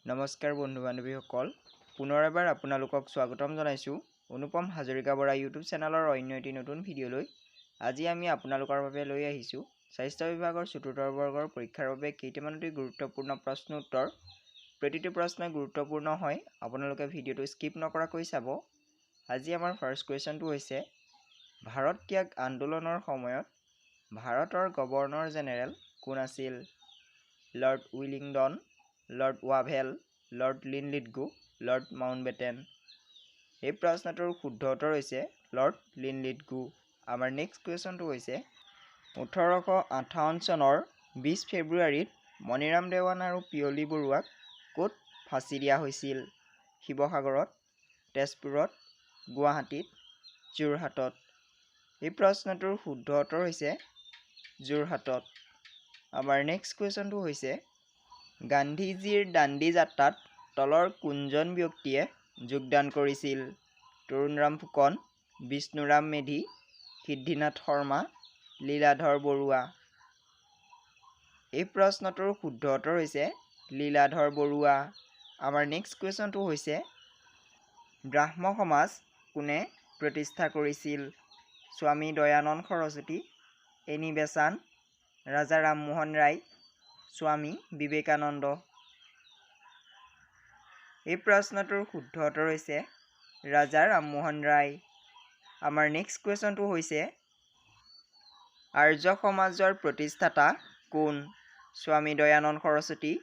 নমস্কাৰ বন্ধু বান্ধৱীসকল, পুনৰ এবাৰ আপোনালোকক স্বাগতম জনাইছোঁ অনুপম হাজৰিকা বৰা ইউটিউব চেনেলৰ অন্য এটি নতুন ভিডিঅ'লৈ। আজি আমি আপোনালোকৰ বাবে লৈ আহিছোঁ স্বাস্থ্য বিভাগৰ চতুৰ্থ বৰ্গৰ পৰীক্ষাৰ বাবে কেইটামান অতি গুৰুত্বপূৰ্ণ প্ৰশ্ন উত্তৰ। প্ৰতিটো প্ৰশ্নই গুৰুত্বপূৰ্ণ হয়, আপোনালোকে ভিডিঅ'টো স্কিপ নকৰাকৈ চাব। আজি আমাৰ ফাৰ্ষ্ট কুৱেশ্যনটো হৈছে, ভাৰত ত্যাগ আন্দোলনৰ সময়ত ভাৰতৰ গভৰ্ণৰ জেনেৰেল কোন আছিল? Lord Willingdon, lord Wavell, lord Linlithgow, lord Mountbatten. এই প্ৰশ্নটোৰ শুদ্ধ উত্তৰ হৈছে লৰ্ড লিনলিথগো। আমাৰ নেক্সট কুৱেশ্যনটো হৈছে, 1858 চনৰ 20 ফেব্ৰুৱাৰীত মণিৰাম দেৱান আৰু পিয়লি বৰুৱাক ক'ত ফাঁচি দিয়া হৈছিল? শিৱসাগৰত, তেজপুৰত, গুৱাহাটীত, যোৰহাটত। এই প্ৰশ্নটোৰ শুদ্ধ উত্তৰ হৈছে যোৰহাটত। আমাৰ নেক্সট কুৱেশ্যনটো হৈছে, গান্ধীজীৰ দাণ্ডি যাত্ৰাত তলৰ কোনজন ব্যক্তিয়ে যোগদান কৰিছিল? তৰুণৰাম ফুকন, বিষ্ণুৰাম মেধি, সিদ্ধিনাথ শৰ্মা, লীলাধৰ বৰুৱা। এই প্ৰশ্নটোৰ শুদ্ধ উত্তৰ হৈছে লীলাধৰ বৰুৱা। আমাৰ নেক্সট কুৱেশ্যনটো হৈছে, ব্ৰাহ্ম সমাজ কোনে প্ৰতিষ্ঠা কৰিছিল? স্বামী দয়ানন্দ সৰস্বতী, এনি বেচান্ত, ৰাজা ৰামমোহন ৰায়, স্বামী বিবেকানন্দ। এই প্ৰশ্নটোৰ শুদ্ধ উত্তৰ হৈছে ৰাজা ৰামমোহন ৰায়। আমাৰ নেক্সট কুৱেশ্যনটো হৈছে, আৰ্য সমাজৰ প্ৰতিষ্ঠাতা কোন? স্বামী দয়ানন্দ সৰস্বতী,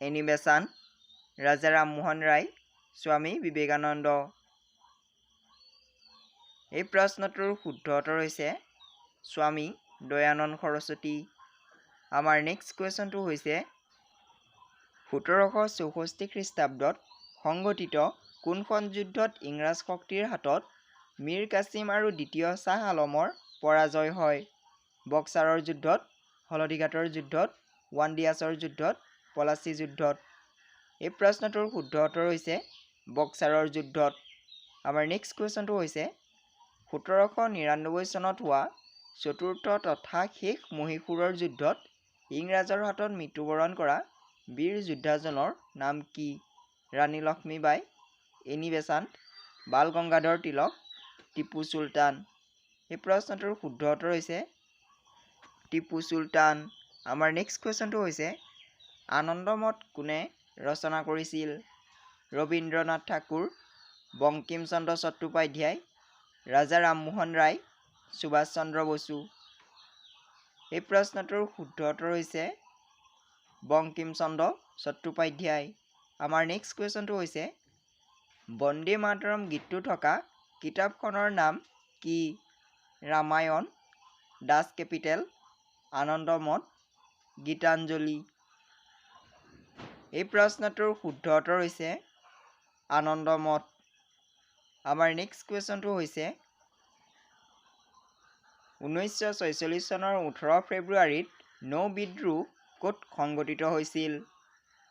এনি বেচান্ত, ৰাজা ৰামমোহন ৰায়, স্বামী বিবেকানন্দ। এই প্ৰশ্নটোৰ শুদ্ধ উত্তৰ হৈছে স্বামী দয়ানন্দ সৰস্বতী। আমাৰ নেক্সট কুৱেশ্যনটো হৈছে, 1764 খ্ৰীষ্টাব্দত সংঘটিত কোনখন যুদ্ধত ইংৰাজ শক্তিৰ হাতত মীৰ কাছিম আৰু দ্বিতীয় শ্বাহ আলমৰ পৰাজয় হয়? বক্সাৰৰ যুদ্ধত, হলদিঘাটৰ যুদ্ধত, ৱান্ডিয়াছৰ যুদ্ধত, পলাচী যুদ্ধত। এই প্ৰশ্নটোৰ শুদ্ধ উত্তৰ হৈছে বক্সাৰৰ যুদ্ধত। আমাৰ নেক্সট কুৱেশ্যনটো হৈছে, 1799 চনত হোৱা চতুৰ্থ তথা শেষ মহীশূৰৰ যুদ্ধত ইংৰাজৰ হাতত মৃত্যুবৰণ কৰা বীৰ যোদ্ধাজনৰ নাম কি? ৰাণী লক্ষ্মীবাই, এনি বেচান্ত, বাল গংগাধৰ তিলক, টিপু চুলতান। এই প্ৰশ্নটোৰ শুদ্ধ উত্তৰ হৈছে টিপু চুলতান। আমাৰ নেক্সট কুৱেশ্যনটো হৈছে, আনন্দমঠ কোনে ৰচনা কৰিছিল? ৰবীন্দ্ৰনাথ ঠাকুৰ, বংকিম চন্দ্ৰ চট্টোপাধ্যায়, ৰাজা ৰামমোহন ৰায়, সুভাষ চন্দ্ৰ বসু। এই প্ৰশ্নটোৰ শুদ্ধ উত্তৰ হৈছে বংকিম চন্দ্ৰ চট্টোপাধ্যায়। আমাৰ নেক্সট কুৱেশ্যনটো হৈছে, বন্দে মাতৰম গীতটো থকা কিতাপখনৰ নাম কি? ৰামায়ণ, দাস কেপিটেল, আনন্দমঠ, গীতাঞ্জলি। এই প্ৰশ্নটোৰ শুদ্ধ উত্তৰ হৈছে আনন্দমঠ। আমাৰ নেক্সট কুৱেশ্যনটো হৈছে, 1946 চনৰ 18 ফেব্ৰুৱাৰীত নৌ বিদ্ৰোহ ক'ত সংঘটিত হৈছিল?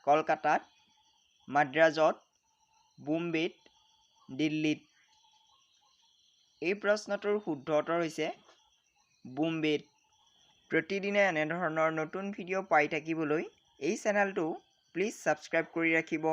কলকাতাত, মাদ্ৰাজত, বোম্বেত, দিল্লীত। এই প্ৰশ্নটোৰ শুদ্ধ উত্তৰ হৈছে বোম্বেত। প্ৰতিদিনে এনেধৰণৰ নতুন ভিডিঅ' পাই থাকিবলৈ এই চেনেলটো প্লিজ ছাবস্ক্ৰাইব কৰি ৰাখিব।